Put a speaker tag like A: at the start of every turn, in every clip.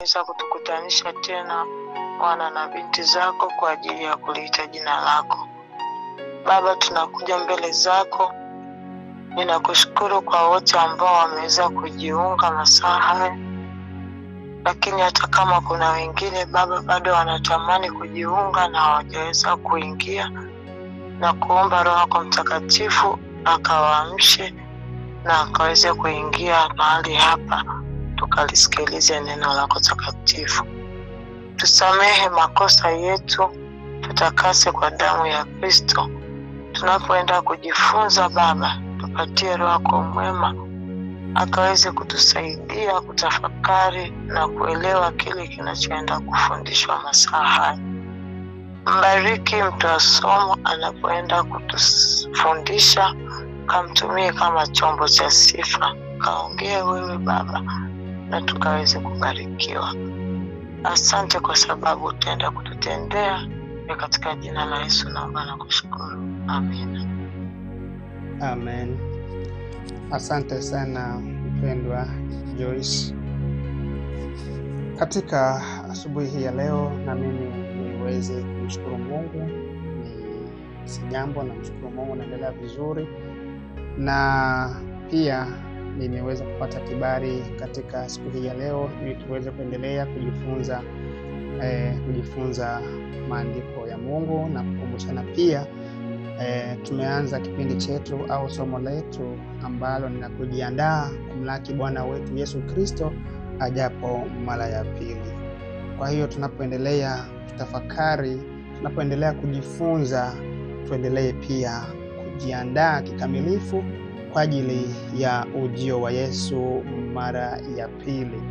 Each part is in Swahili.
A: Umeweza kutukutanisha tena wana na binti zako kwa ajili ya kuliita jina lako. Baba, tunakuja mbele zako. Ninakushukuru kwa wote ambao wameweza kujiunga masaa haya, lakini hata kama kuna wengine Baba bado wanatamani kujiunga na hawajaweza kuingia, na kuomba Roho yako Mtakatifu akawaamshe na akaweze kuingia mahali hapa tukalisikilize neno lako takatifu. Tusamehe makosa yetu, tutakase kwa damu ya Kristo. Tunapoenda kujifunza Baba, tupatie Roho yako mwema akaweze kutusaidia kutafakari na kuelewa kile kinachoenda kufundishwa masaa haya. Mbariki mtoa somo anapoenda kutufundisha, kamtumie kama chombo cha sifa. Kaongee wewe Baba na tukaweze kubarikiwa. Asante kwa sababu utaenda kututendea. Ni katika jina la Yesu naomba na kushukuru. Amina.
B: Amen. Asante sana mpendwa Joyce. Katika asubuhi hii ya leo na mimi niweze kumshukuru Mungu. Ni si jambo, namshukuru Mungu, naendelea vizuri na pia nimeweza kupata kibali katika siku hii ya leo ili tuweze kuendelea kujifunza maandiko ya Mungu na kukumbushana pia. Tumeanza kipindi chetu au somo letu ambalo ni la kujiandaa kumlaki Bwana wetu Yesu Kristo ajapo mara ya pili. Kwa hiyo tunapoendelea kutafakari, tunapoendelea kujifunza, tuendelee pia kujiandaa kikamilifu kwa ajili ya ujio wa Yesu mara ya pili.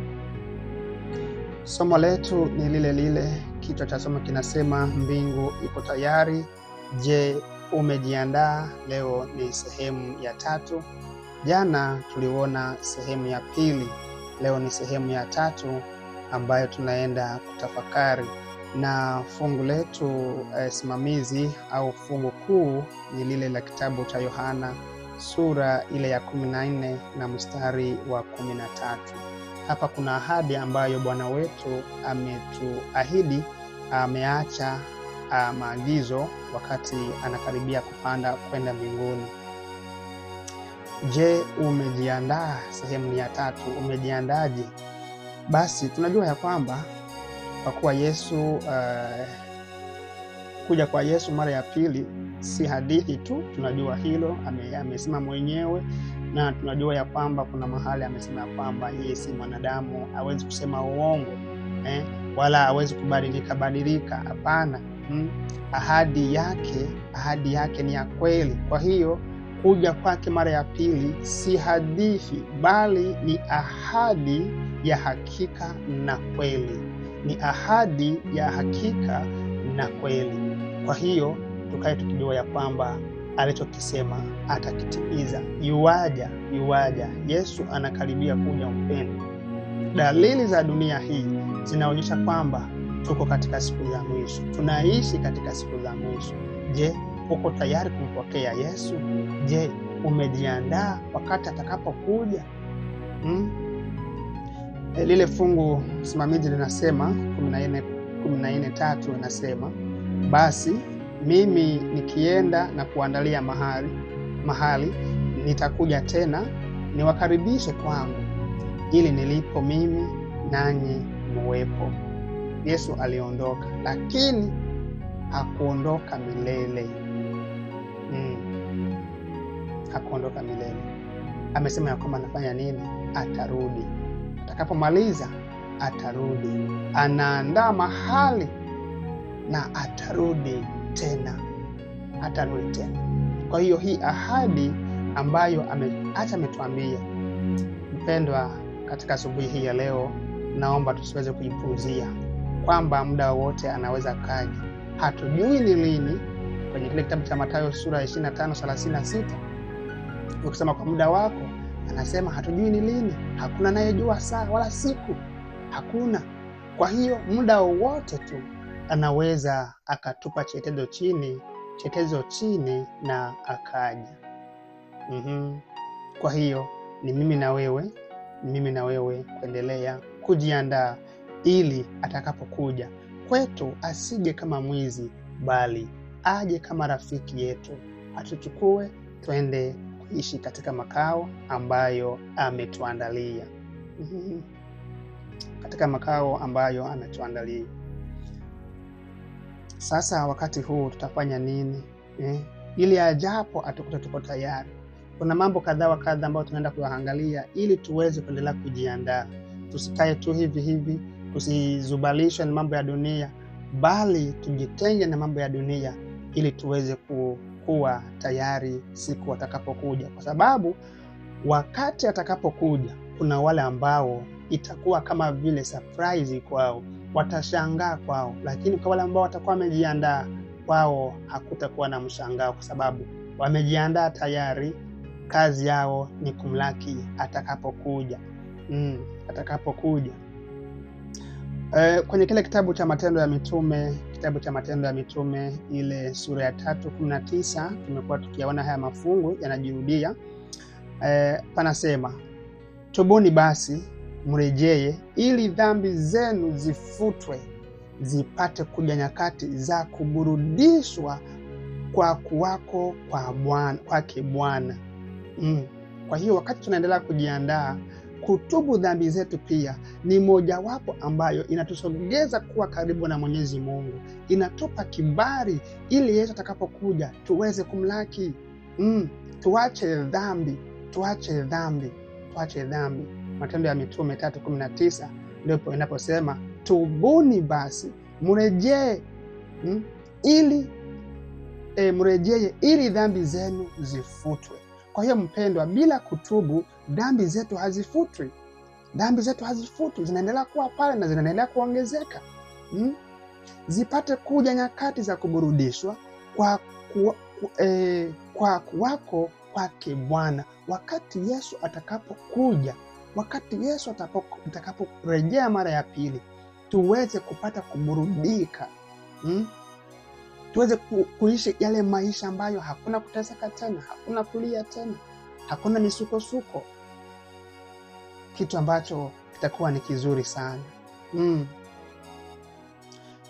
B: Somo letu ni lile lile. Kichwa cha somo kinasema mbingu iko tayari. Je, umejiandaa? Leo ni sehemu ya tatu. Jana tuliona sehemu ya pili. Leo ni sehemu ya tatu ambayo tunaenda kutafakari, na fungu letu simamizi au fungu kuu ni lile la kitabu cha Yohana sura ile ya 14 na mstari wa 13. Hapa kuna ahadi ambayo Bwana wetu ametuahidi, ameacha maagizo wakati anakaribia kupanda kwenda mbinguni. Je, umejiandaa? Sehemu ya tatu, umejiandaje? Basi tunajua ya kwamba kwa kuwa Yesu kuja kwa Yesu mara ya pili si hadithi tu, tunajua hilo, amesema mwenyewe, na tunajua ya kwamba kuna mahali amesema ya kwamba yeye si mwanadamu, hawezi kusema uongo, wala hawezi kubadilika badilika, hapana. Ahadi yake ni ya kweli. Kwa hiyo kuja kwake mara ya pili si hadithi, bali ni ahadi ya hakika na kweli. Ni ahadi ya hakika na kweli. Kwa hiyo tukae tukijua ya kwamba alichokisema atakitimiza. Yuaja, yuaja. Yesu anakaribia kuja, mpendwa. Dalili za dunia hii zinaonyesha kwamba tuko katika siku za mwisho. Tunaishi katika siku za mwisho. Je, uko tayari kumpokea Yesu? Je, umejiandaa wakati atakapokuja? Lile fungu simamizi linasema 14:3 inasema, basi mimi nikienda na kuandalia mahali nitakuja tena niwakaribishe kwangu, ili nilipo mimi nanyi muwepo. Yesu aliondoka, lakini hakuondoka milele. Hakuondoka milele. Amesema ya kwamba anafanya nini? Atarudi. Atakapomaliza atarudi. Anaandaa mahali na atarudi tena. Atarudi tena. Kwa hiyo hii ahadi ambayo ametuambia, mpendwa, katika asubuhi hii ya leo, naomba tusiweze kuipuuzia kwamba muda wote anaweza kaja. Hatujui ni lini. Kwenye kile kitabu cha Mathayo sura ya 25:36, ukisema kwa muda wako, anasema hatujui ni lini, hakuna anayejua saa wala siku, hakuna. Kwa hiyo muda wote tu anaweza akatupa chetezo chini na akaja. Kwa hiyo ni mimi na wewe kuendelea kujiandaa ili atakapokuja kwetu asije kama mwizi, bali aje kama rafiki yetu, atuchukue twende kuishi katika makao ambayo ametuandalia. Katika makao ambayo ametuandalia. Sasa wakati huu tutafanya nini? Ili ajapo atukute tuko tayari. Kuna mambo kadha wa kadha ambayo tunaenda kuyaangalia ili tuweze kuendelea kujiandaa. Tusikae tu hivi hivi, tusizubalishwe na mambo ya dunia, bali tujitenge na mambo ya dunia ili tuweze kuwa tayari siku atakapokuja. Kwa sababu wakati atakapokuja kuna wale ambao itakuwa kama vile surprise kwao, watashangaa kwao, lakini kwa wale ambao watakuwa wamejiandaa, kwao hakutakuwa na mshangao, kwa sababu wamejiandaa tayari. Kazi yao ni kumlaki atakapokuja. Atakapokuja. Kwenye kile kitabu cha Matendo ya Mitume, kitabu cha Matendo ya Mitume ile sura ya 3:19, tumekuwa tukiona haya mafungu yanajirudia. Panasema, tubuni basi mrejee, ili dhambi zenu zifutwe, zipate kuja nyakati za kuburudishwa kwa kuwako kwa Bwana, kwake Bwana. Kwa hiyo wakati tunaendelea kujiandaa kutubu dhambi zetu, pia ni mojawapo ambayo inatusogeza kuwa karibu na Mwenyezi Mungu, inatupa kibali ili Yesu atakapokuja tuweze kumlaki. Tuache dhambi, tuache dhambi, tuache dhambi. Matendo ya Mitume 3:19 ndipo inaposema tubuni basi mrejee, ili mrejee ili dhambi zenu zifutwe. Kwa hiyo mpendwa, bila kutubu dhambi zetu hazifutwi. Dhambi zetu hazifutwi, zinaendelea kuwa pale na zinaendelea kuongezeka. Zipate kuja nyakati za kuburudishwa kwa kuwako kwake Bwana. Wakati Yesu atakapokuja, wakati Yesu atakaporejea mara ya pili, tuweze kupata kuburudika. Tuweze kuishi yale maisha ambayo hakuna kuteseka tena, hakuna kulia tena, hakuna misukosuko, kitu ambacho kitakuwa ni kizuri sana.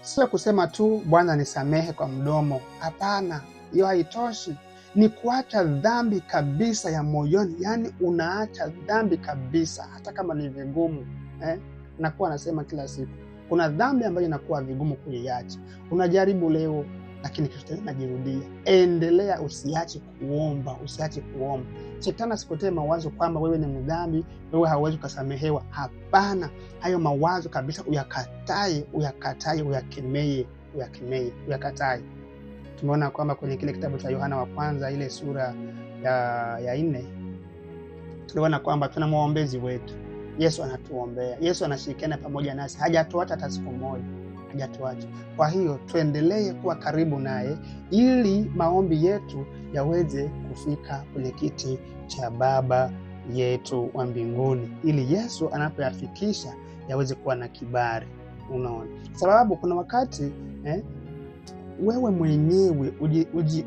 B: Sio kusema tu Bwana nisamehe kwa mdomo. Hapana, hiyo haitoshi. Ni kuacha dhambi kabisa ya moyoni. Yaani unaacha dhambi kabisa, hata kama ni vigumu. Nakuwa nasema kila siku, kuna dhambi ambayo inakuwa vigumu kuiacha. Unajaribu leo, lakini kesho tena inajirudia. Endelea, usiache kuomba, usiache kuomba. Shetani asikutee mawazo kwamba wewe ni mdhambi, wewe hauwezi kusamehewa. Hapana, hayo mawazo kabisa uyakatae, uyakatae, uyakemee, uyakemee, uyakatae. Tumeona kwamba kwenye kile kitabu cha Yohana wa kwanza ile sura ya 4, tuliona kwamba tuna muombezi wetu. Yesu anatuombea. Yesu anashirikiana pamoja nasi. Hajatuacha hata siku moja. Hajatuacha. Kwa hiyo tuendelee kuwa karibu naye ili maombi yetu yaweze kufika kwenye kiti cha Baba yetu wa mbinguni, ili Yesu anapoyafikisha yaweze kuwa na kibali. Unaona? Sababu kuna wakati wewe mwenyewe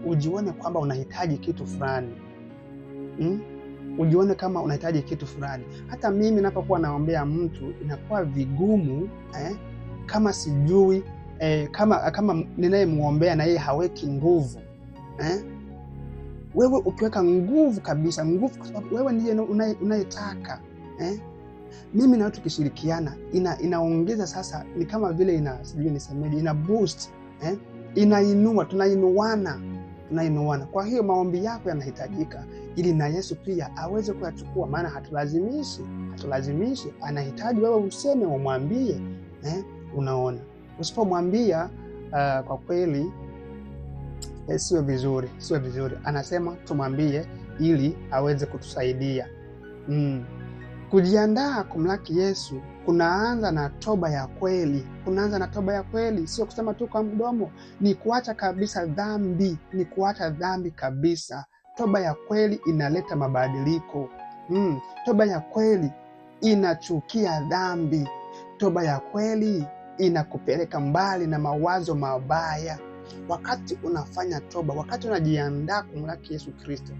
B: ujione kwamba unahitaji kitu fulani. Ujione kama unahitaji kitu fulani. Hata mimi ninapokuwa naombea mtu inakuwa vigumu kama sijui kama ninayemuombea na yeye haweki nguvu. Wewe ukiweka nguvu kabisa, nguvu, kwa sababu wewe ndiye unayetaka. Mimi na wewe tukishirikiana inaongeza sasa, ni kama vile ina, sijui nisemeje, ina boost, inainua, tunainuana. Tunainuana. Kwa hiyo maombi yako yanahitajika ili na Yesu pia aweze kuyachukua, maana hatulazimishi, hatulazimishi. Anahitaji wewe useme, umwambie. Unaona, usipomwambia kwa kweli sio vizuri, sio vizuri. Anasema tumwambie ili aweze kutusaidia. Kujiandaa kumlaki Yesu kunaanza na toba ya kweli. Kunaanza na toba ya kweli, sio kusema tu kwa mdomo, ni kuacha kabisa dhambi, ni kuacha dhambi kabisa. Toba ya kweli inaleta mabadiliko. Toba ya kweli inachukia dhambi. Toba ya kweli inakupeleka mbali na mawazo mabaya. Wakati unafanya toba, wakati unajiandaa kumlaki Yesu Kristo,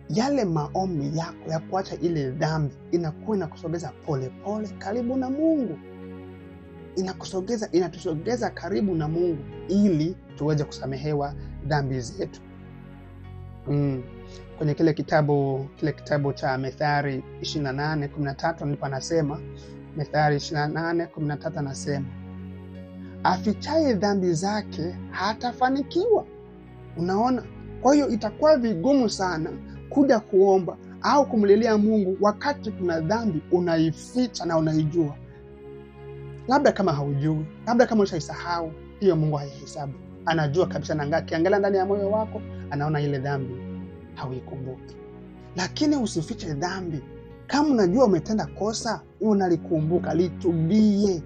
B: yale maombi yako ya kuacha ile dhambi inakuwa inakusogeza pole pole karibu na Mungu. Inakusogeza, inatusogeza karibu na Mungu ili tuweze kusamehewa dhambi zetu. Kwenye kile kitabu cha Methali 28:13 ndipo anasema, Methali 28:13 anasema, afichaye dhambi zake hatafanikiwa. Unaona? Kwa hiyo itakuwa vigumu sana kuja kuomba au kumlilia Mungu wakati kuna dhambi unaificha na unaijua. Labda kama haujui, labda kama ushaisahau, hiyo Mungu haihesabu. Anajua kabisa, na akiangalia ndani ya moyo wako anaona ile dhambi hauikumbuki. Lakini usifiche dhambi. Kama unajua umetenda kosa, unalikumbuka, litubie.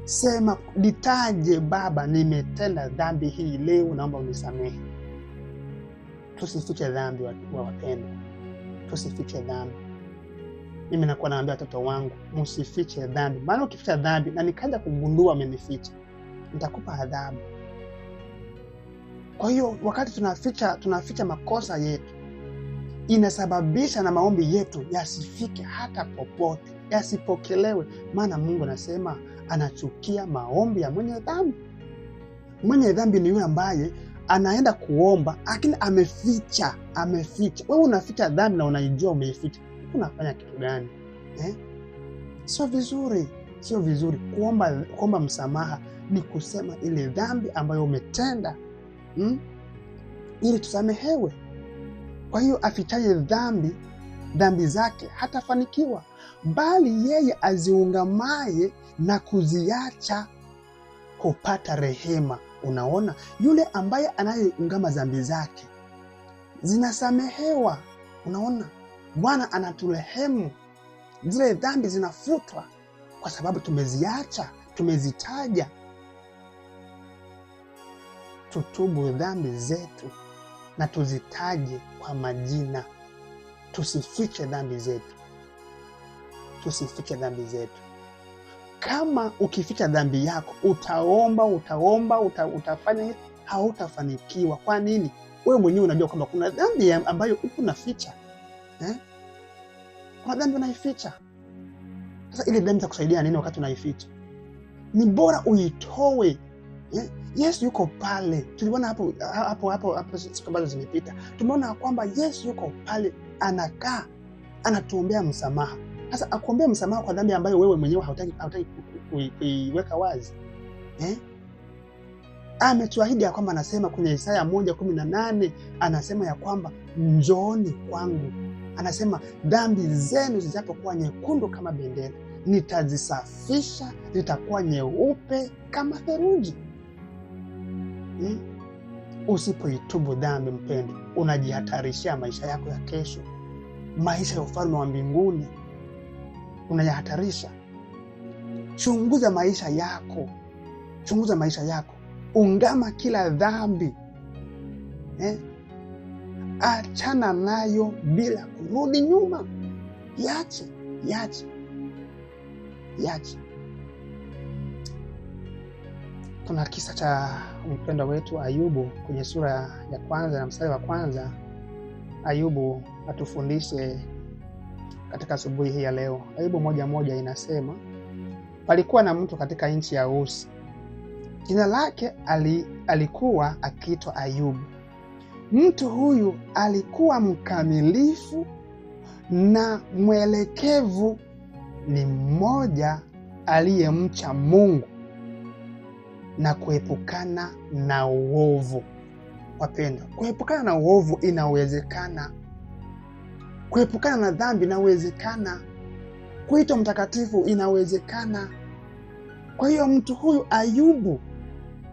B: Sema, litaje, Baba, nimetenda dhambi hii leo, naomba unisamehe. Tusifiche dhambi, wa wapendwa. Tusifiche dhambi. Mimi nakuwa naambia watoto wangu, msifiche dhambi. Maana ukificha dhambi na nikaja kugundua umenificha, nitakupa adhabu. Kwa hiyo wakati tunaficha makosa yetu, inasababisha na maombi yetu yasifike hata popote, yasipokelewe. Maana Mungu anasema anachukia maombi ya mwenye dhambi. Mwenye dhambi ni yule ambaye anaenda kuomba lakini ameficha. Wewe unaficha dhambi na unaijua umeificha. Unafanya kitu gani? Sio vizuri, sio vizuri. Kuomba msamaha ni kusema ile dhambi ambayo umetenda, ili tusamehewe. Kwa hiyo afichaye dhambi zake hatafanikiwa, bali yeye aziungamaye na kuziacha hupata rehema. Unaona, yule ambaye anayeungama dhambi zake zinasamehewa. Unaona, Bwana anaturehemu, zile dhambi zinafutwa kwa sababu tumeziacha, tumezitaja. Tutubu dhambi zetu na tuzitaje kwa majina. Tusifiche dhambi zetu. Tusifiche dhambi zetu. Kama ukificha dhambi yako, utaomba, utafanya, hautafanikiwa. Kwa nini? Wewe mwenyewe unajua kwamba kuna dhambi ambayo uko unaficha. Kuna dhambi unaificha. Sasa ile dhambi itakusaidia nini wakati unaificha? Ni bora uitoe. Yesu yuko pale. Tuliona hapo siku ambazo zimepita. Tumeona kwamba Yesu yuko pale, anakaa, anatuombea msamaha. Sasa akuombea msamaha kwa dhambi ambayo wewe mwenyewe hautaki kuiweka wazi. Ametuahidi ya kwamba, anasema kwenye Isaya 1:18, anasema ya kwamba njooni kwangu. Anasema dhambi zenu zitapokuwa nyekundu kama bendera, nitazisafisha, zitakuwa nyeupe kama theluji. Usipoitubu dhambi, mpendwa, unajihatarishia maisha yako ya kesho, maisha ya ufalme wa mbinguni unayahatarisha. Chunguza maisha yako, chunguza maisha yako, ungama kila dhambi, achana nayo bila kurudi nyuma. Iache, iache, iache. Kuna kisa cha mpendwa wetu Ayubu kwenye sura ya kwanza na mstari wa kwanza. Ayubu atufundishe katika asubuhi hii ya leo. Ayubu 1:1 inasema, palikuwa na mtu katika nchi ya Usi, jina lake alikuwa akiitwa Ayubu. Mtu huyu alikuwa mkamilifu na mwelekevu, ni mmoja aliyemcha Mungu na kuepukana na uovu. Wapendwa, kuepukana na uovu inawezekana. Kuepukana na dhambi inawezekana. Kuitwa mtakatifu inawezekana. Kwa hiyo mtu huyu Ayubu,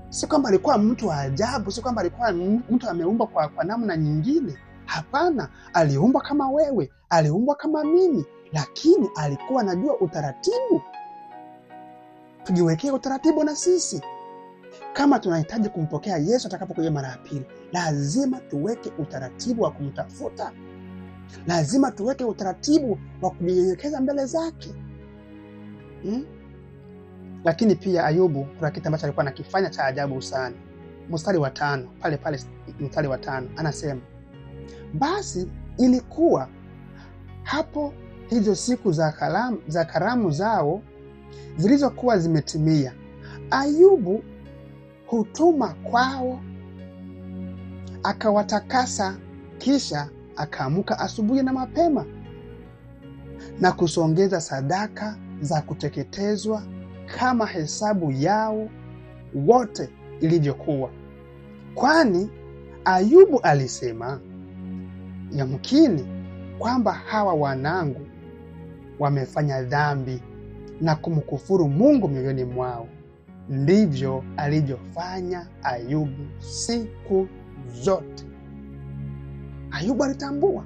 B: si kwamba alikuwa mtu wa ajabu, si kwamba alikuwa mtu ameumbwa kwa namna nyingine. Hapana, aliumbwa kama wewe, aliumbwa kama mimi, lakini alikuwa anajua utaratibu. Tujiwekee utaratibu na sisi. Kama tunahitaji kumpokea Yesu atakapokuja mara ya pili, lazima tuweke utaratibu wa kumtafuta. Lazima tuweke utaratibu wa kujinyenyekeza mbele zake. Lakini pia Ayubu kuna kitu ambacho alikuwa anakifanya cha ajabu sana. Mstari wa 5, pale pale mstari wa 5 anasema, basi ilikuwa hapo hizo siku za karamu zao zilizokuwa zimetimia, Ayubu hutuma kwao akawatakasa. Kisha akaamka asubuhi na mapema na kusongeza sadaka za kuteketezwa kama hesabu yao wote ilivyokuwa. Kwani Ayubu alisema, yamkini kwamba hawa wanangu wamefanya dhambi na kumkufuru Mungu mioyoni mwao. Ndivyo alivyofanya Ayubu siku zote. Ayubu alitambua,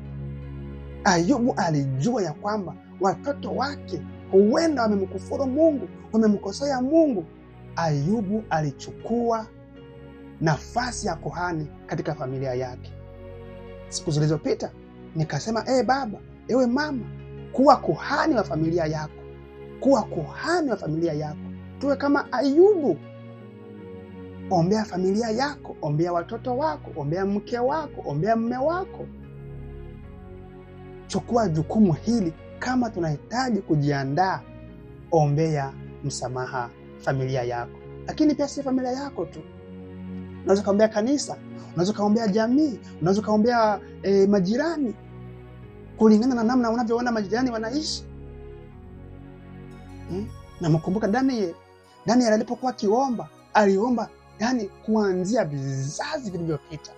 B: Ayubu alijua ya kwamba watoto wake huenda wamemkufuru Mungu, wamemkosea Mungu. Ayubu alichukua nafasi ya kuhani katika familia yake. Siku zilizopita nikasema, baba, ewe mama, kuwa kuhani wa familia yako, kuwa kuhani wa familia yako. Tuwe kama Ayubu. Ombea familia yako, ombea watoto wako, ombea mke wako, ombea mume wako. Chukua jukumu hili. Kama tunahitaji kujiandaa, ombea msamaha familia yako. Lakini pia si familia yako tu, unaweza kaombea kanisa, unaweza kaombea jamii, unaweza kaombea majirani, kulingana na namna unavyoona majirani wanaishi. Na mkumbuka Daniel alipokuwa akiomba, aliomba yani kuanzia vizazi vilivyopita.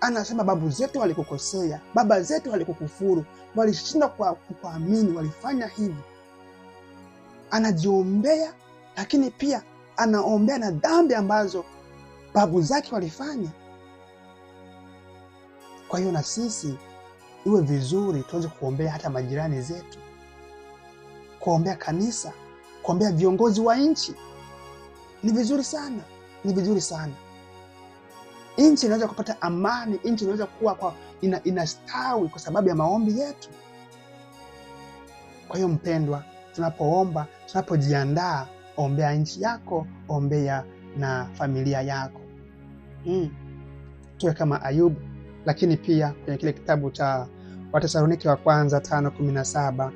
B: Anasema babu zetu walikukosea, baba zetu walikukufuru, walishindwa kukuamini, walifanya hivi. Anajiombea, lakini pia anaombea na dhambi ambazo babu zake walifanya. Kwa hiyo na sisi iwe vizuri tuweze kuombea hata majirani zetu, kuombea kanisa, kuombea viongozi wa nchi. Ni vizuri sana, ni vizuri sana. Nchi inaweza kupata amani, nchi inaweza kuwa inastawi kwa sababu ya maombi yetu. Kwa hiyo mpendwa, tunapoomba, tunapojiandaa, ombea nchi yako, ombea na familia yako. Tuwe kama Ayubu. Lakini pia kwenye kile kitabu cha Watesalonike wa kwanza 5:17,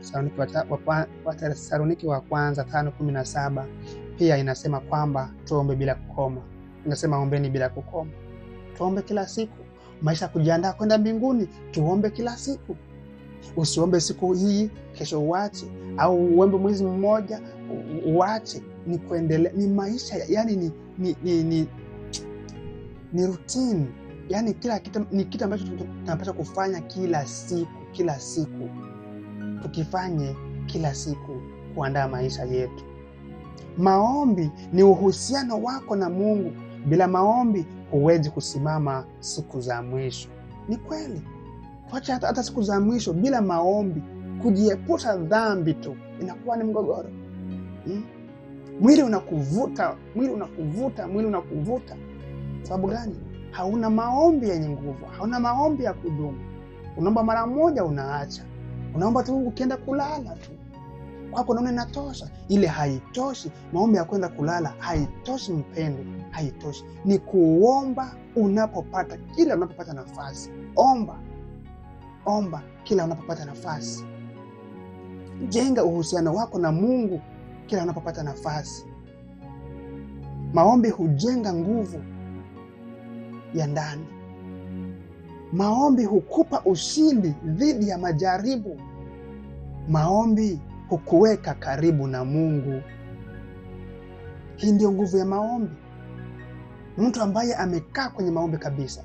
B: Watesalonike wa kwanza 5:17 pia inasema kwamba tuombe bila kukoma. Inasema ombeni bila kukoma. Tuombe kila siku. Maisha kujiandaa kwenda mbinguni, tuombe kila siku. Usiombe siku hii kesho uache, au uombe mwezi mmoja uache. Ni kuendelea, ni maisha, yani ni routine. Yani kila kitu ni kitu ambacho tunapaswa kufanya kila siku, kila siku. Tukifanye kila siku kuandaa maisha yetu. Maombi ni uhusiano wako na Mungu. Bila maombi huwezi kusimama siku za mwisho. Ni kweli. Tuache hata siku za mwisho bila maombi, kujiepusha dhambi tu inakuwa ni mgogoro. Mwili unakuvuta, mwili unakuvuta, mwili unakuvuta. Sababu gani? Hauna maombi yenye nguvu, hauna maombi ya kudumu. Unaomba mara moja unaacha. Unaomba tu ukienda kulala tu. Kwako unaona inatosha. Ile haitoshi. Maombi ya kwenda kulala haitoshi mpendwa, haitoshi. Ni kuomba unapopata, kila unapopata nafasi. Omba. Omba kila unapopata nafasi. Jenga uhusiano wako na Mungu kila unapopata nafasi. Maombi hujenga nguvu ya ndani. Maombi hukupa ushindi dhidi ya majaribu. Maombi hukuweka karibu na Mungu. Hii ndio nguvu ya maombi. Mtu ambaye amekaa kwenye maombi kabisa,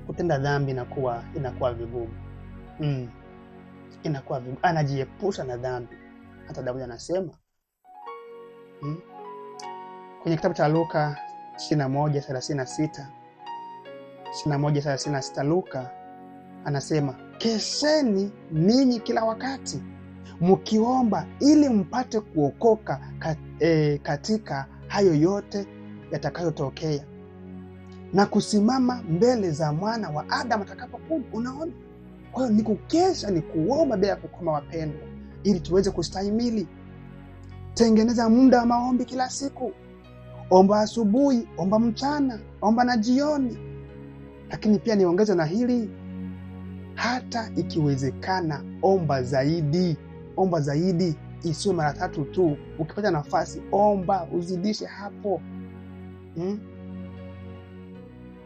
B: kutenda dhambi inakuwa vigumu. Inakuwa vigumu. Anajiepusha na dhambi. Hata Daudi anasema kwenye kitabu cha Luka 21:36, 21:36 Luka anasema, kesheni ninyi kila wakati mkiomba ili mpate kuokoka katika hayo yote yatakayotokea na kusimama mbele za mwana wa Adamu atakapokuja. Unaona? Kwa hiyo ni kukesha, ni kuomba bila kukoma wapendwa, ili tuweze kustahimili. Tengeneza muda wa maombi kila siku. Omba asubuhi, omba mchana, omba na jioni. Lakini pia niongeze na hili, hata ikiwezekana omba zaidi, omba zaidi. Isiwe mara tatu tu. Ukipata nafasi omba, uzidishe hapo.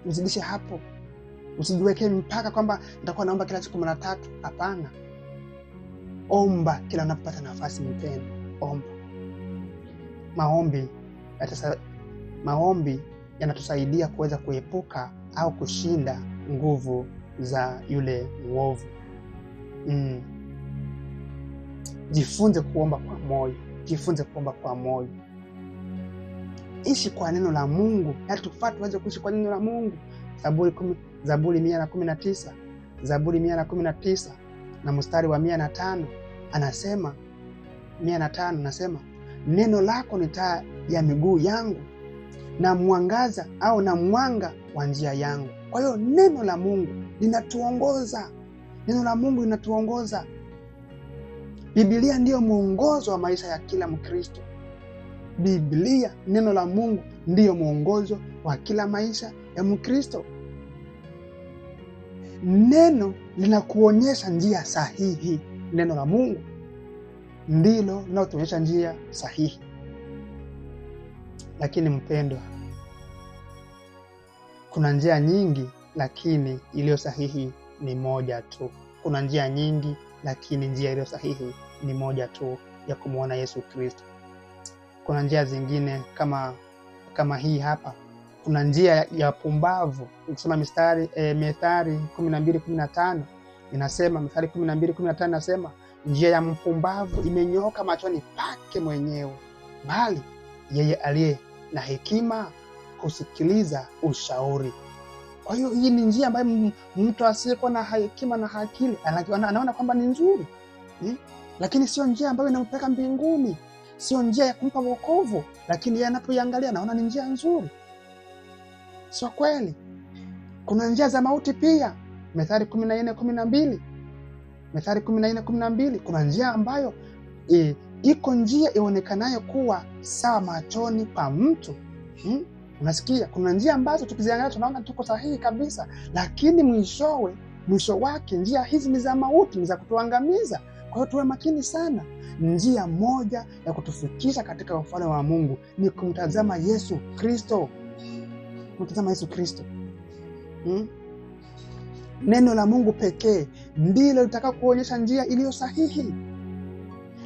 B: Uzidishe hapo. Usijiwekee mpaka kwamba nitakuwa naomba kila siku mara tatu. Hapana. Omba kila unapopata nafasi, mpendwa. Omba. Maombi yanatusaidia kuweza kuepuka au kushinda nguvu za yule mwovu. Jifunze kuomba kwa moyo. Jifunze kuomba kwa moyo. Ishi kwa neno la Mungu. Yatufaa tuweze kuishi kwa neno la Mungu. Zaburi 119, Zaburi 119 na mstari wa 105 anasema, 105 anasema, neno lako ni taa ya miguu yangu na mwangaza au na mwanga wa njia yangu. Kwa hiyo neno la Mungu linatuongoza. Neno la Mungu linatuongoza. Biblia ndiyo mwongozo wa maisha ya kila Mkristo. Biblia, neno la Mungu, ndiyo mwongozo wa kila maisha ya Mkristo. Neno linakuonyesha njia sahihi. Neno la Mungu ndilo linalotuonyesha njia sahihi. Lakini mpendwa, kuna njia nyingi, lakini iliyo sahihi ni moja tu. Kuna njia nyingi, lakini njia iliyo sahihi ni moja tu, ya kumuona Yesu Kristo. Kuna njia zingine kama hii hapa. Kuna njia ya pumbavu. Ukisoma mistari Methali 12:15 inasema, Methali 12:15 inasema, njia ya mpumbavu imenyooka machoni pake mwenyewe, bali yeye aliye na hekima husikiliza ushauri. Kwa hiyo hii ni njia ambayo mtu asiyekuwa na hekima na akili anaona kwamba ni nzuri, lakini sio njia ambayo inampeleka mbinguni, sio njia ya kumpa wokovu, lakini yeye anapoiangalia anaona ni njia nzuri. Sio kweli. Kuna njia za mauti pia. Methali 14:12. Methali 14:12, kuna njia ambayo iko njia ionekanayo kuwa sawa machoni pa mtu. Unasikia, kuna njia ambazo tukiziangalia tunaona tuko sahihi kabisa, lakini mwisho wake njia hizi ni za mauti, ni za kutuangamiza. Kwa hiyo tuwe makini sana. Njia moja ya kutufikisha katika ufalme wa Mungu ni kumtazama Yesu Kristo. Kumtazama Yesu Kristo. Neno la Mungu pekee ndilo litakalo kuonyesha njia iliyo sahihi.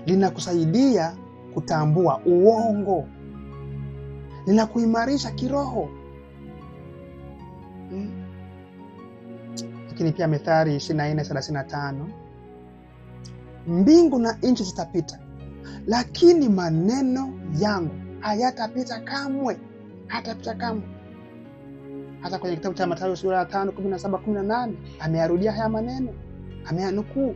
B: Linakusaidia kutambua uongo. Linakuimarisha kiroho. Lakini pia Methali 24:35, mbingu na nchi zitapita, lakini maneno yangu hayatapita kamwe. Hatapita kamwe. Hata kwenye kitabu cha Mathayo sura ya 5:17-18 ameyarudia haya maneno, ameyanukuu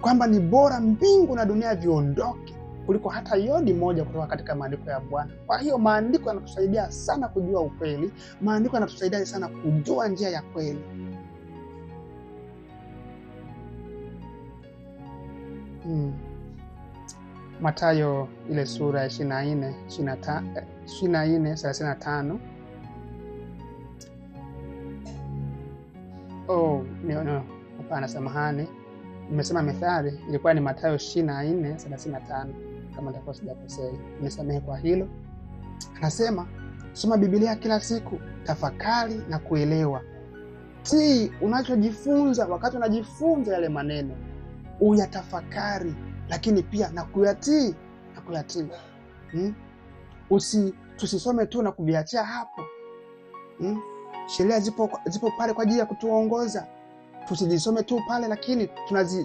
B: kwamba ni bora mbingu na dunia viondoke kuliko hata yodi moja kutoka katika maandiko ya Bwana. Kwa hiyo maandiko yanatusaidia sana kujua ukweli, maandiko yanatusaidia sana kujua njia ya kweli. Mathayo ile sura ya 24:35. Oh, no, hapana, samahani. Nimesema Methali, ilikuwa ni Mathayo 24:35 kama nitakuwa sijakosea. Nisamehe kwa hilo. Anasema, soma Biblia kila siku, tafakari na kuelewa. Tii unachojifunza wakati unajifunza yale maneno, uyatafakari, lakini pia na kuyatii, na kuyatii. Tusisome tu na kuviachia hapo. Sheria zipo pale kwa ajili ya kutuongoza. Tusijisome tu pale, lakini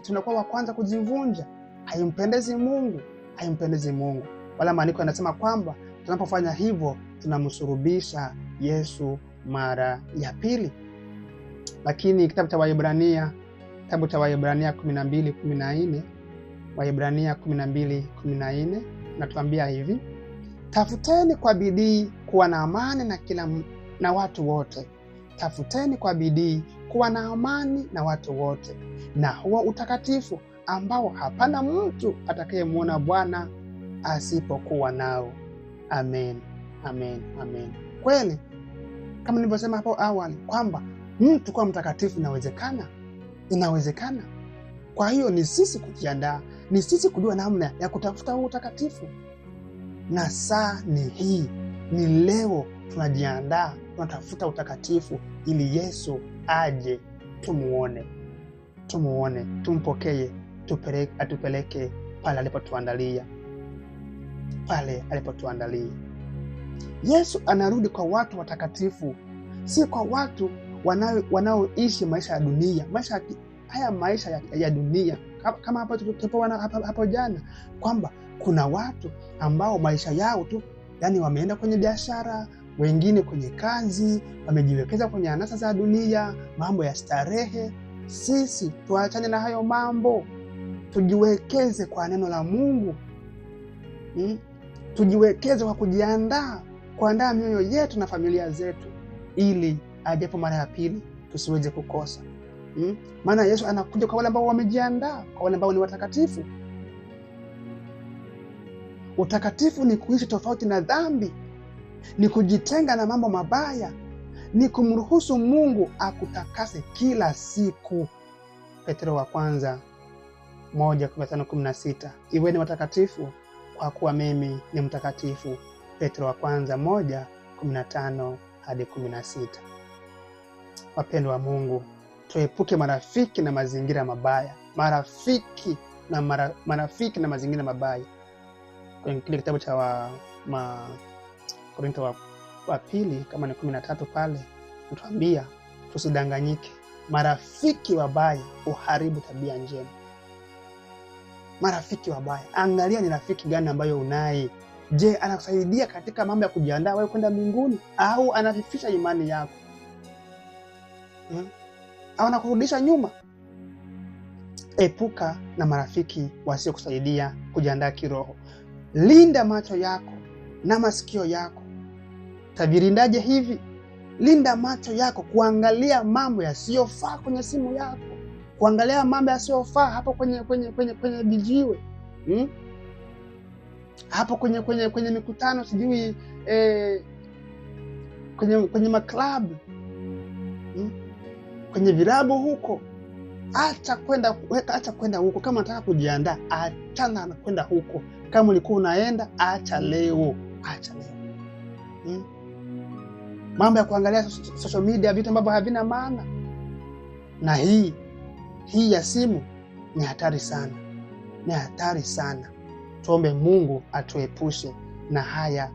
B: tunakuwa wa kwanza kuzivunja. Haimpendezi Mungu, haimpendezi Mungu. Wala maandiko yanasema kwamba tunapofanya hivyo tunamsurubisha Yesu mara ya pili. Lakini kitabu cha Waebrania, kitabu cha Waebrania 12:14, Waebrania 12:14 natuambia hivi: tafuteni kwa bidii kuwa na amani na kila na watu wote. Tafuteni kwa bidii kuwa na amani na watu wote, na huo utakatifu ambao hapana mtu atakayemuona Bwana asipokuwa nao. Amen, amen, amen. Kweli kama nilivyosema hapo awali kwamba mtu kuwa mtakatifu inawezekana, inawezekana. Kwa hiyo ni sisi kujiandaa, Ni sisi kujua namna ya kutafuta huo utakatifu. Na saa ni hii, ni leo tunajiandaa, tunatafuta utakatifu ili Yesu aje tumuone, tumpokee, atupeleke pale alipotuandalia, pale alipotuandalia. Yesu anarudi kwa watu watakatifu, si kwa watu wanaoishi maisha ya dunia, haya maisha ya dunia. Kama hapo tulipoona hapo jana kwamba kuna watu ambao maisha yao tu, yani wameenda kwenye biashara, wengine kwenye kazi, wamejiwekeza kwenye anasa za dunia, mambo ya starehe. Sisi tuachane na hayo mambo, tujiwekeze kwa neno la Mungu. Tujiwekeze kwa kujiandaa, kuandaa mioyo yetu na familia zetu, ili ajapo mara ya pili tusiweze kukosa. Maana Yesu anakuja kwa wale ambao wamejiandaa, kwa wale ambao ni watakatifu. Utakatifu ni kuishi tofauti na dhambi, ni kujitenga na mambo mabaya, ni kumruhusu Mungu akutakase kila siku. Petro wa kwanza 1:15-16, iweni watakatifu kwa kuwa mimi ni mtakatifu. Petro wa kwanza 1:15-16. Wapendwa wa Mungu, tuepuke marafiki na mazingira mabaya. Marafiki na mazingira mabaya. Kwenye kile kitabu cha Korinto wa pili kama ni 13 pale, tutuambia tusidanganyike. Marafiki wabaya uharibu tabia njema. Marafiki wabaya, angalia ni rafiki gani ambayo unaye. Je, anakusaidia katika mambo ya kujiandaa wewe kwenda mbinguni, au anafifisha imani yako? Au anakurudisha nyuma? Epuka na marafiki wasiokusaidia kujiandaa kiroho. Linda macho yako na masikio yako. Tavirindaje hivi? Linda macho yako kuangalia mambo yasiyofaa kwenye simu yako, kuangalia mambo yasiyofaa hapo kwenye kwenye kwenye kwenye vijiwe, hapo kwenye kwenye kwenye mikutano, sijui kwenye maklabu, kwenye vilabu huko. Acha kwenda huko. Kama unataka kujiandaa, achana na kwenda huko. Kama ulikuwa unaenda, acha leo, acha leo. Mambo ya kuangalia social media, vitu ambavyo havina maana. Na hii ya simu ni hatari sana, ni hatari sana. Tuombe Mungu atuepushe na haya.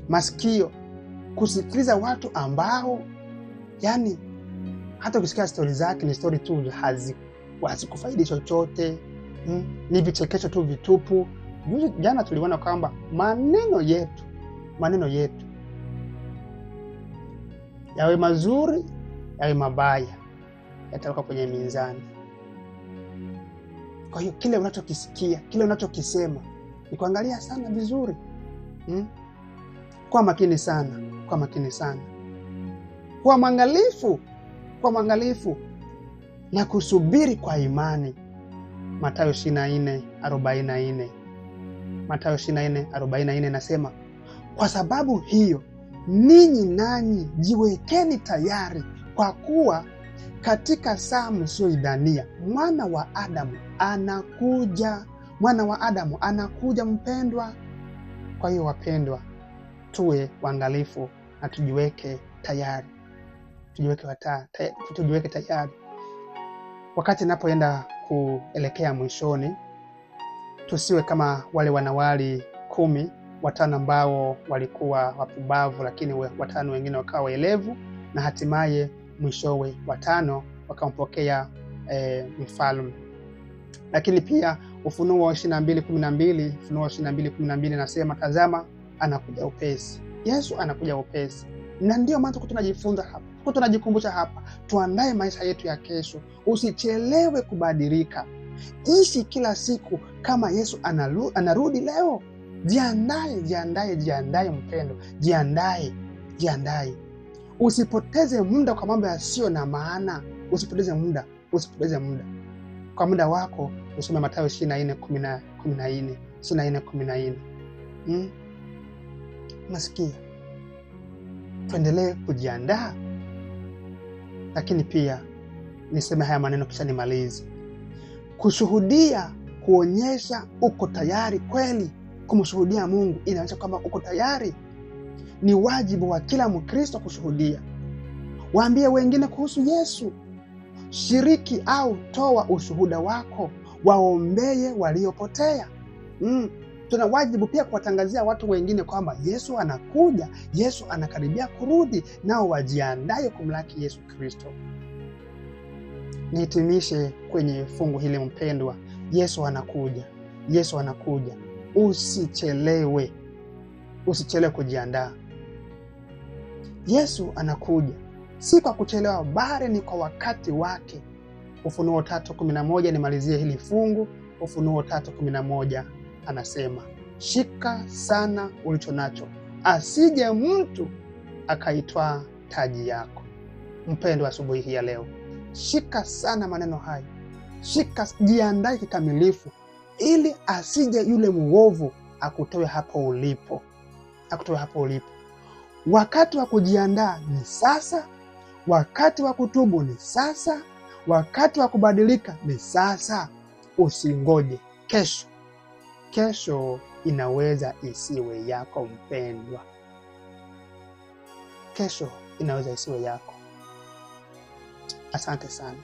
B: Masikio kusikiliza watu ambao, yani hata ukisikia stori zake ni stori tu, hazikufaidi chochote, ni vichekesho tu vitupu. Jana tuliona kwamba maneno yetu yawe mazuri yawe mabaya, yatawekwa kwenye mizani. Kwa hiyo kile unachokisikia, kile unachokisema, ni kuangalia sana vizuri. Kwa makini sana, kwa makini sana, kwa mwangalifu, kwa mwangalifu na kusubiri kwa imani. Mathayo 24:44. Mathayo 24:44 nasema, kwa sababu hiyo ninyi nanyi jiwekeni tayari, kwa kuwa katika saa msiyoidhania Mwana wa Adamu anakuja. Mwana wa Adamu anakuja, mpendwa. Kwa hiyo wapendwa, tuwe waangalifu na tujiweke tayari. Tujiweke tayari. Wakati napoenda kuelekea mwishoni, tusiwe kama wale wanawali 10, watano ambao walikuwa wapumbavu, lakini watano wengine wakawa waelevu, na hatimaye mwishowe watano wakampokea mfalme. Lakini pia Ufunuo 22:12, Ufunuo 22:12 nasema, tazama anakuja upesi. Yesu anakuja upesi. Na ndio maana tunajifunza hapa, tunajikumbusha hapa, tuandae maisha yetu ya kesho. Usichelewe kubadilika. Ishi kila siku kama Yesu anarudi leo. Jiandae, jiandae, jiandae mpendo. Jiandae, jiandae. Usipoteze muda kwa mambo yasiyo na maana. Usipoteze muda, usipoteze muda. Kwa muda wako usome Mathayo 24:14, 24:14. Nasikia. Tuendelee kujiandaa. Lakini pia niseme haya maneno kisha nimalize. Kushuhudia Kuonyesha uko tayari kweli kumshuhudia Mungu, inaonyesha kwamba uko tayari. Ni wajibu wa kila Mkristo kushuhudia. Waambie wengine kuhusu Yesu. Shiriki au toa ushuhuda wako, waombee waliopotea. Tuna wajibu pia kuwatangazia watu wengine kwamba Yesu anakuja, Yesu anakaribia kurudi, nao wajiandae kumlaki Yesu Kristo. Nihitimishe kwenye fungu hili mpendwa, Yesu anakuja, Yesu anakuja. Usichelewe, usichelewe kujiandaa. Yesu anakuja, si kwa kuchelewa, bali ni kwa wakati wake. Ufunuo 3:11, nimalizie hili fungu. Ufunuo 3:11 anasema, shika sana ulicho nacho, asije mtu akaitwaa taji yako. Mpendwa, asubuhi hii ya leo, shika sana maneno haya, shika, jiandae kikamilifu, ili asije yule muovu akutoe hapo ulipo, akutoe hapo ulipo. Wakati wa kujiandaa ni sasa, wakati wa kutubu ni sasa, wakati wa kubadilika ni sasa. Usingoje kesho. Kesho inaweza isiwe yako mpendwa, kesho inaweza isiwe yako. Asante sana.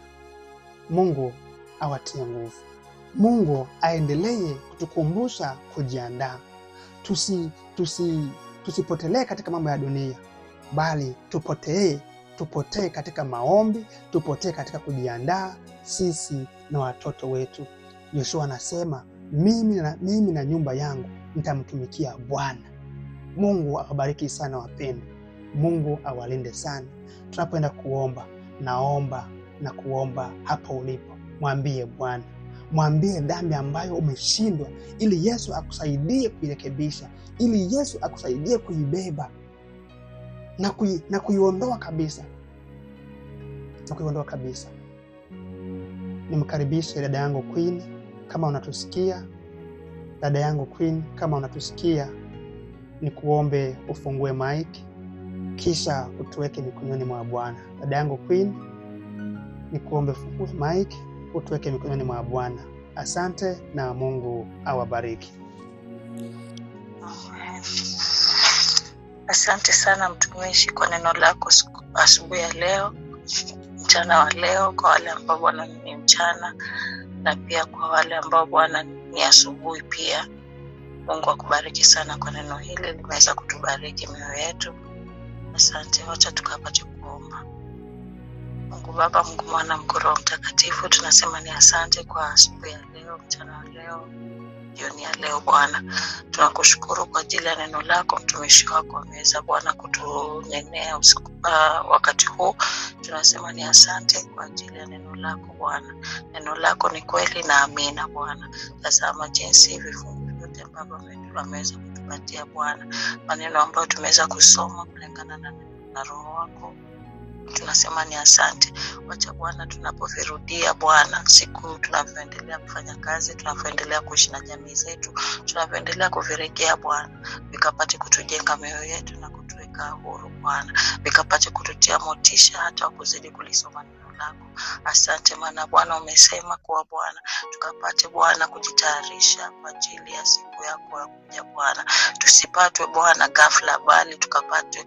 B: Mungu awatie nguvu. Mungu aendelee kutukumbusha kujiandaa, tusipotelee katika mambo ya dunia, bali tupotee katika maombi, tupotee katika kujiandaa sisi na watoto wetu. Yoshua anasema mimi na nyumba yangu nitamtumikia Bwana. Mungu awabariki sana wapendwa. Mungu awalinde sana. Tunapoenda kuomba, naomba na kuomba hapo ulipo, mwambie Bwana, mwambie dhambi ambayo umeshindwa, ili Yesu akusaidie kuirekebisha, ili Yesu akusaidie kuibeba na kuiondoa kabisa, na kuiondoa kabisa. Nimkaribishe dada yangu Queen, kama unatusikia. Dada yangu Queen, kama unatusikia, nikuombe ufungue mic kisha utuweke mikononi mwa Bwana. Dada yangu Queen, nikuombe ufungue mic utuweke mikononi mwa Bwana. Asante na Mungu awabariki.
A: Asante sana mtumishi kwa neno lako asubuhi ya leo, mchana wa leo, kwa wale ambao Bwana ni mchana na pia kwa wale ambao Bwana ni asubuhi pia. Mungu akubariki sana kwa neno hili, limeweza kutubariki mioyo yetu. Asante, wacha tukapate kuomba. Mungu Baba, Mungu Mwana, Mungu Roho Mtakatifu, tunasema ni asante kwa asubuhi ya leo, mchana wa leo, jioni ya leo Bwana. Tunakushukuru kwa ajili ya neno lako, mtumishi wako ameweza Bwana kutunenea usiku, wakati huu. Tunasema ni asante kwa ajili ya neno lako Bwana. Neno lako ni kweli na amina Bwana. Tazama jinsi vifungu vyote ambavyo ameweza kutupatia Bwana, maneno ambayo tumeweza kusoma kulingana na Roho wako. Tunasema ni asante. Wacha Bwana tunapovirudia Bwana, siku tunavyoendelea kufanya kazi, tunavyoendelea kuishi na jamii zetu, tunavyoendelea kuvirejea Bwana, vikapate kutujenga mioyo yetu na kutuweka huru Bwana, vikapate kututia motisha hata kuzidi kulisoma neno lako. Asante maana Bwana umesema kuwa Bwana tukapate Bwana kujitayarisha kwa ajili ya siku yako ya kuja Bwana, tusipatwe Bwana ghafla, bali tukapate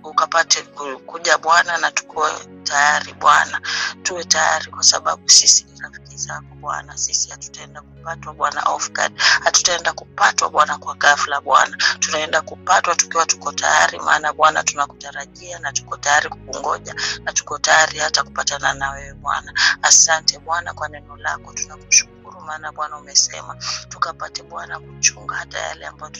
A: ukapate kuja Bwana na tukuwe tayari Bwana, tuwe tayari kwa sababu sisi ni rafiki zako Bwana. Sisi hatutaenda kupatwa Bwana off guard, hatutaenda kupatwa Bwana kwa ghafla Bwana, tunaenda kupatwa tukiwa tuko tayari, maana Bwana tunakutarajia na tuko tayari kukungoja na tuko tayari hata kupatana na wewe Bwana. Asante Bwana kwa neno lako, tunakushukuru maana Bwana umesema tukapate Bwana kuchunga hata yale ambayo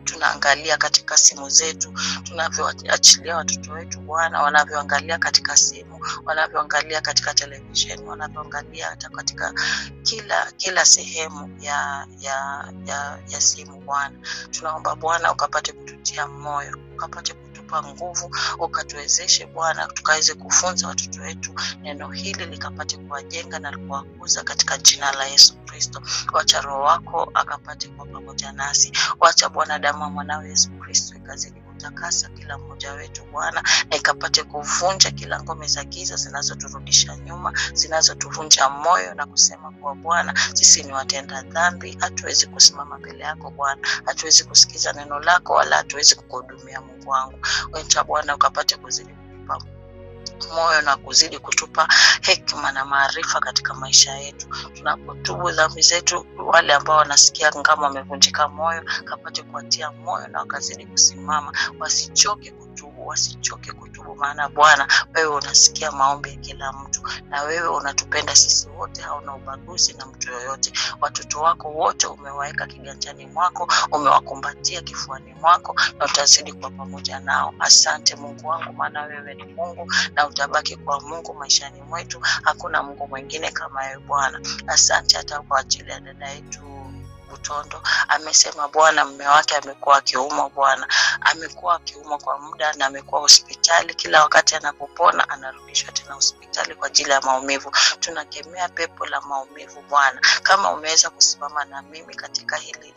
A: tunaangalia katika simu zetu, tunavyoachilia watoto wetu Bwana, wanavyoangalia katika simu, wanavyoangalia katika televisheni, wanavyoangalia hata katika kila sehemu ya simu Bwana. Tunaomba Bwana ukapate kututia moyo, ukapate kutupa nguvu, ukatuwezeshe Bwana tukaweze kufunza watoto wetu neno hili likapate kuwajenga na kuwakuza katika jina la Yesu Kristo. Wacha Roho wako akapate kuwa pamoja nasi. Wacha Bwana damu ya mwanao Yesu Kristo ikazidi kututakasa kila mmoja wetu Bwana, na ikapate kuvunja kila ngome za giza zinazoturudisha nyuma, zinazotuvunja moyo na kusema kuwa Bwana sisi ni watenda dhambi, hatuwezi kusimama mbele yako Bwana, hatuwezi kusikiza neno lako wala hatuwezi kukuhudumia Mungu wangu. Wacha Bwana ukapate kuzidi kutupa moyo na kuzidi kutupa hekima na maarifa katika maisha yetu. Tunapotubu dhambi zetu, wale ambao wanasikia kama wamevunjika moyo, kapate kuwatia moyo na wakazidi kusimama, wasichoke kutubu, wasichoke kutubu, maana Bwana wewe unasikia maombi ya kila mtu, na wewe unatupenda sisi wote, hauna ubaguzi na mtu yoyote. Watoto wako wote umewaweka kiganjani mwako, umewakumbatia kifuani mwako, na utazidi kuwa pamoja nao. Asante Mungu wangu, maana wewe ni Mungu na utabaki kuwa Mungu maishani mwetu. Hakuna Mungu mwingine kama wewe Bwana. Asante hata kwa ajili ya dada yetu Butondo. Amesema Bwana mume wake amekuwa akiumwa Bwana, amekuwa akiumwa kwa muda na amekuwa hospitali. Kila wakati anapopona anarudishwa tena hospitali kwa ajili ya maumivu. Tunakemea pepo la maumivu Bwana. Kama umeweza kusimama na mimi katika hili,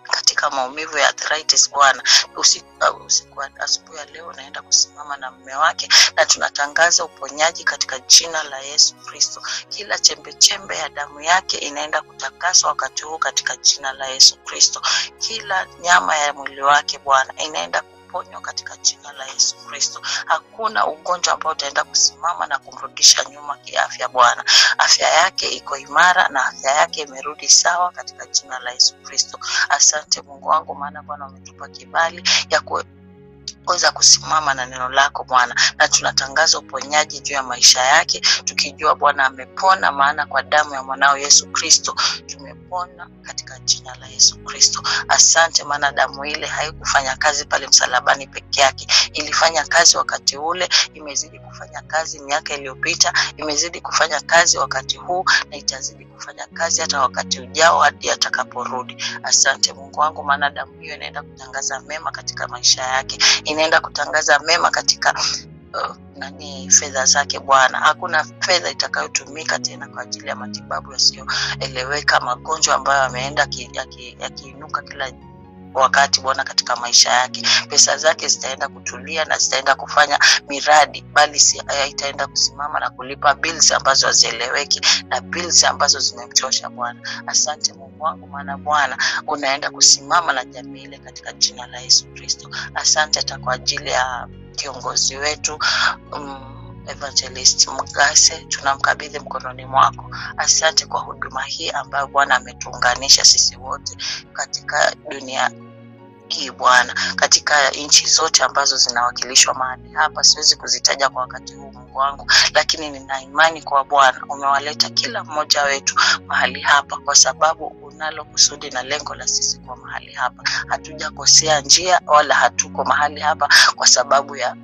A: katika maumivu ya arthritis Bwana, usiku asubuhi ya leo naenda kusimama na mume wake, na tunatangaza uponyaji katika jina la Yesu Kristo. Kila chembe chembe ya damu yake inaenda kutakaswa wakati huu katika jina la Yesu Kristo. Kila nyama ya mwili wake Bwana inaenda kuponywa katika jina la Yesu Kristo. Hakuna ugonjwa ambao utaenda kusimama na kumrudisha nyuma kiafya Bwana. Afya yake iko imara na afya yake imerudi sawa katika jina la Yesu Kristo. Asante Mungu wangu, maana Bwana umetupa kibali ya kuweza kusimama na neno lako Bwana, na tunatangaza uponyaji juu ya maisha yake, tukijua Bwana amepona, maana kwa damu ya mwanao Yesu Kristo tumepona katika jina la Yesu Kristo. Asante, maana damu ile haikufanya kazi pale msalabani peke yake, ilifanya kazi wakati ule, imezidi kufanya kazi miaka iliyopita, imezidi kufanya kazi wakati huu, na itazidi kufanya kazi hata wakati ujao hadi atakaporudi. Asante Mungu wangu, maana damu hiyo inaenda kutangaza mema katika maisha yake, inaenda kutangaza mema katika fedha zake Bwana. Hakuna fedha itakayotumika tena kwa ajili ya matibabu yasiyoeleweka, magonjwa ambayo ameenda yakiinuka kila wakati Bwana katika maisha yake. Pesa zake zitaenda kutulia na zitaenda kufanya miradi, bali itaenda kusimama na kulipa bills ambazo hazieleweki na bills ambazo zimemchosha Bwana. Asante Mungu wangu, maana Bwana unaenda kusimama na jamii ile katika jina la Yesu Kristo. Asante hata kwa ajili ya kiongozi wetu Evangelist Mugase, tunamkabidhi mkononi mwako. Asante kwa huduma hii ambayo Bwana ametuunganisha sisi wote katika dunia hii Bwana, katika nchi zote ambazo zinawakilishwa mahali hapa. Siwezi kuzitaja kwa wakati huu Mungu wangu, lakini nina imani kwa Bwana umewaleta kila mmoja wetu mahali hapa kwa sababu unalo kusudi na lengo la sisi kwa mahali hapa. Hatujakosea njia wala hatuko mahali hapa kwa sababu ya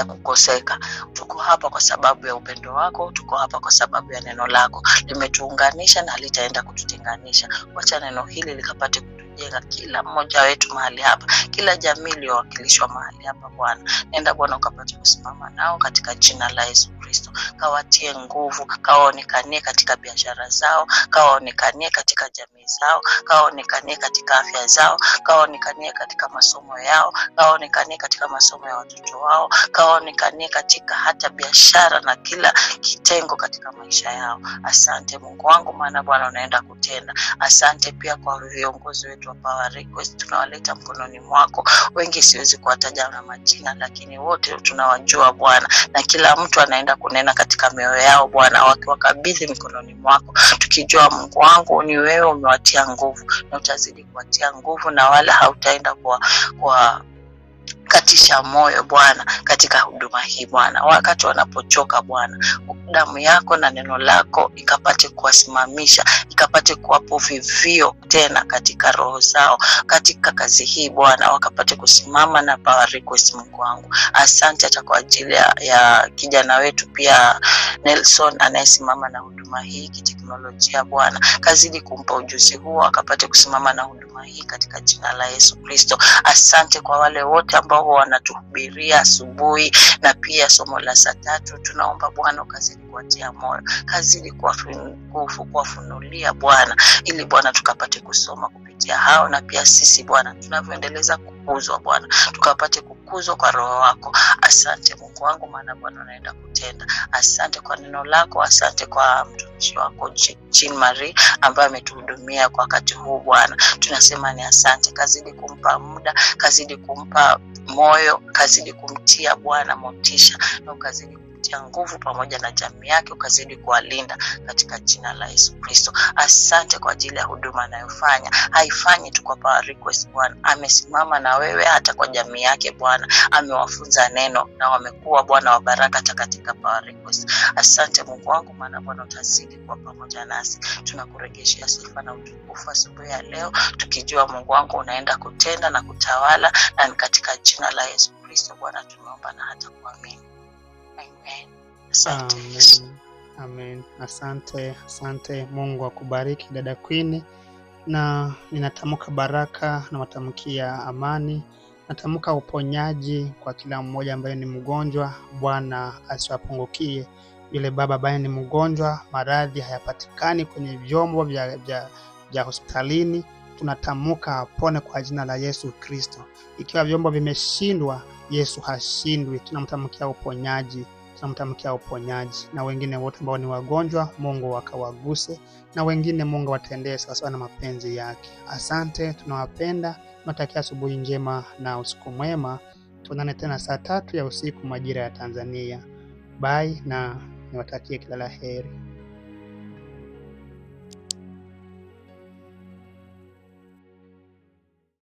A: kukoseka. Tuko hapa kwa sababu ya upendo wako, tuko hapa kwa sababu ya neno lako. Limetuunganisha na halitaenda kututenganisha. Wacha neno hili likapate kutujenga kila mmoja wetu mahali hapa, kila jamii iliyowakilishwa mahali hapa Bwana. Nenda Bwana ukapate kusimama nao katika jina la Yesu Kristo. Kawatie nguvu, kawaonekanie katika biashara zao, kawaonekanie katika jamii zao, kawaonekanie katika afya zao, kawaonekanie katika masomo yao, kawaonekanie katika masomo ya watoto wao, kawaonekanie katika hata biashara na kila kitengo katika maisha yao. Asante Mungu wangu, maana Bwana unaenda kutenda. Asante pia kwa viongozi wetu wa Power Request, tunawaleta mkononi mwako. Wengi siwezi kuwataja na majina, lakini wote tunawajua Bwana, na kila mtu anaenda kunena katika mioyo yao Bwana, wakiwakabidhi mikononi mwako, tukijua Mungu wangu ni wewe umewatia nguvu na utazidi kuwatia nguvu, na wala hautaenda kwa katisha moyo Bwana katika huduma hii Bwana. Wakati wanapochoka Bwana, damu yako na neno lako ikapate kuwasimamisha, ikapate kuwapo vivio tena katika roho zao katika kazi hii Bwana, wakapate kusimama na Power Request Mungu wangu. Asante hata kwa ajili ya kijana wetu pia Nelson anayesimama na huduma hii kiteknolojia Bwana, kazidi kumpa ujuzi huo akapate kusimama na huduma hii katika jina la Yesu Kristo. Asante kwa wale wote ambao wanatuhubiria asubuhi na pia somo la saa 3. Tunaomba Bwana ukazidi kuwatia moyo, kazidi kuwafunulia Bwana, ili Bwana tukapate kusoma kupitia kupitia hao, na pia sisi Bwana tunavyoendeleza kukuzwa Bwana, tukapate kukuzwa kwa Roho wako. Asante Mungu wangu, maana Bwana unaenda kutenda. Asante kwa neno lako, asante kwa mtumishi wako Jean Marie ambaye ametuhudumia kwa wakati huu Bwana. Tunasema ni asante, kazidi kumpa muda, kazidi kumpa moyo, kazidi kumtia Bwana motisha, na ukazidi kumtia nguvu pamoja na jamii yake, ukazidi kuwalinda katika jina la Yesu Kristo. Asante kwa ajili ya huduma anayofanya. Haifanyi tu kwa Power Request Bwana, amesimama na wewe hata kwa jamii yake Bwana, amewafunza neno na wamekuwa Bwana wa baraka hata katika Power Request. Asante Mungu wangu, maana Bwana utazidi kuwa pamoja nasi. Tunakurejeshea sifa na utukufu asubuhi ya leo, tukijua Mungu wangu unaenda kutenda na kutawala, na ni katika jina la Yesu Kristo Bwana tumeomba na hata kuamini. Amen. Asante Yesu.
B: Amen. Amen. Asante, asante. Mungu akubariki dada Queen, na ninatamka baraka na watamkia amani, natamka uponyaji kwa kila mmoja ambaye ni mgonjwa. Bwana asiwapungukie. Yule baba ambaye ni mgonjwa, maradhi hayapatikani kwenye vyombo vya hospitalini, tunatamka apone kwa jina la Yesu Kristo. Ikiwa vyombo vimeshindwa, Yesu hashindwi. Tunamtamkia uponyaji, tunamtamkia uponyaji, na wengine wote ambao ni wagonjwa, Mungu akawaguse, na wengine Mungu watendee sawasawa na mapenzi yake. Asante, tunawapenda, tunatakia asubuhi njema na usiku mwema. Tuonane tena saa 3 ya usiku majira ya Tanzania. Bye na niwatakie kila la heri.